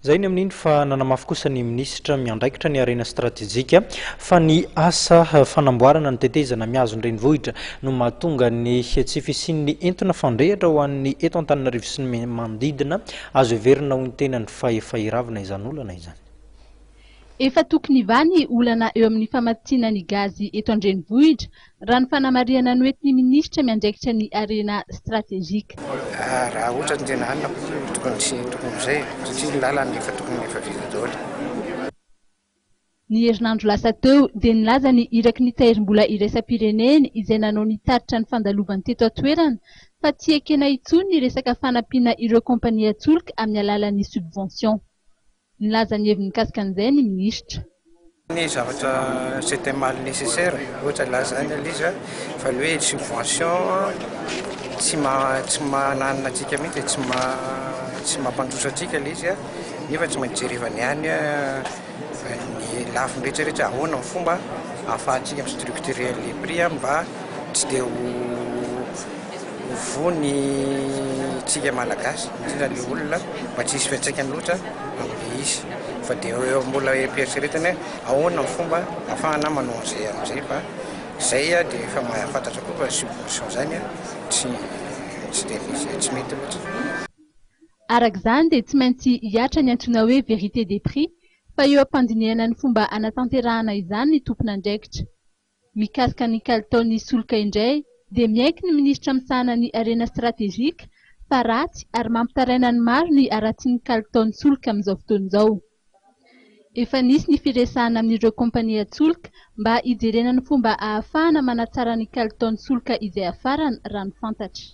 Izay ny amin'iny fa nanamafy kosa ny minisitra miandraikitra ny harena stratejika fa ny asa fanamboarana ny tetezana mihazo ny renivohitra no mahatonga ny tsy fisian'ny entona fandrehitra ho an'ny eto Antananarivo sy ny manodidina. Azo heverina ho ny tenany fa efa hiravina izany olana izany. Efa tokony hivaha ny olana eo amin'ny famatsiana ny gazy eto an-drenivohitra, raha ny fanamarihana noentin'ny minisitra miandraikitra ny harena stratejika. Raha ohatra ny tena hanina tokony tsy tokony ho izay satria ny lalana efa tokony efa vita daholo. Ny herinandro lasa teo dia nilaza ny iraky ny Tahirimbola iraisam-pirenena izay nanao ny tatitra ny fandalovany teto an-toerana fa tsy ekena intsony ny resaka fanampiana ireo kaompanian-tsolika amin'ny alalan'ny subvention. Nilaza ny heviny mikasika an'izay ny minisitra. Ny zavatra c'est un mal nécessaire ohatra lazaina ilay izy fa ny hoe subvention tsy tsy mananona antsika mihitsy tsy tsy mampandroso antsika ilay izy nefa tsy maintsy jerevana ihany ny lafiny rehetra rehetra ahoana ny fomba ahafahantsika mi-structurer an'ilay prix mba tsy dia ho Ho voa ny tsika malagasy, indrindra le olona mba tsy hisy fiantraikany loatra amle izy fa de eo mbola am-pieritreretana hoe ahoana ny fomba ahafahana manao an'izay amin'izay fa zay de efa mahafantatra koa fa subvention zany tsy tsy de misy tsy mety loatra. Araka izany dia tsy maintsy hihatra ny antsoina hoe vérité des prix fa eo am-pandinihana ny fomba hanatanterahana izany ny tompon'andraikitra. Mikasika ny kalitaon'ny solika indray dia miaiky ny minisitra misahana ny harena stratejika fa ratsy ary mampitaraina ny maro ny haratsian'ny kalitaon'ny solika amin'izao fotoana izao. Efa nisy ny firesahana amin'ireo kaompanian-tsolika mba hijerena ny fomba ahafahana manatsara ny kalitaon'ny solika izay hafarana, raha ny fantatra.